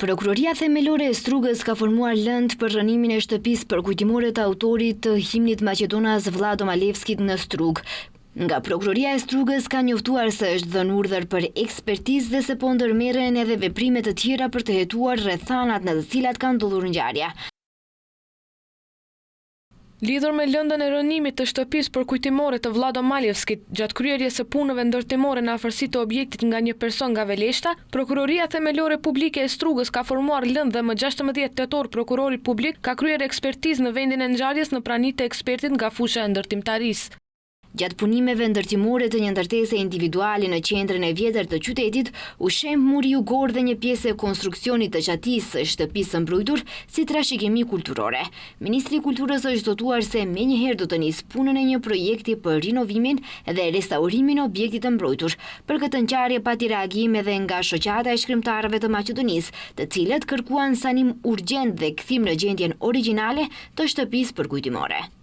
Prokuroria Themelore e Strugës ka formuar lëndë për rrënimin e shtëpisë përkujtimore të autorit të himnit maqedonas Vllado Malevskit në Strugë. Nga Prokuroria e Strugës ka njoftuar se është dhënë urdhër për ekspertizë dhe se po ndërmerren edhe veprime të tjera për të hetuar rrethanat në të cilat ka ndodhur ngjarja. Lidhur me lëndën e rrënimit të shtëpisë përkujtimore të Vllado Malevskit, gjatë kryerjes së punëve ndërtimore në afërsi të objektit nga një person nga Veleshta, Prokuroria Themelore Publike e Strugës ka formuar lëndë dhe më 16 tetor prokurori publik ka kryer ekspertizë në vendin e ngjarjes në prani të ekspertit nga fusha e ndërtimtarisë. Gjatë punimeve ndërtimore të një ndërtese individuale në qendrën e vjetër të qytetit, u shemb muri jugor dhe një pjesë e konstruksionit të çatisë së shtëpisë së mbrojtur si trashëgimi kulturore. Ministri i Kulturës është zotuar se menjëherë do të nisë punën e një projekti për rinovimin dhe restaurimin e objektit të mbrojtur. Për këtë ngjarje pati reagim edhe nga Shoqata e Shkrimtarëve të Maqedonisë, të cilët kërkuan sanim urgjent dhe kthim në gjendjen origjinale të shtëpisë përkujtimore.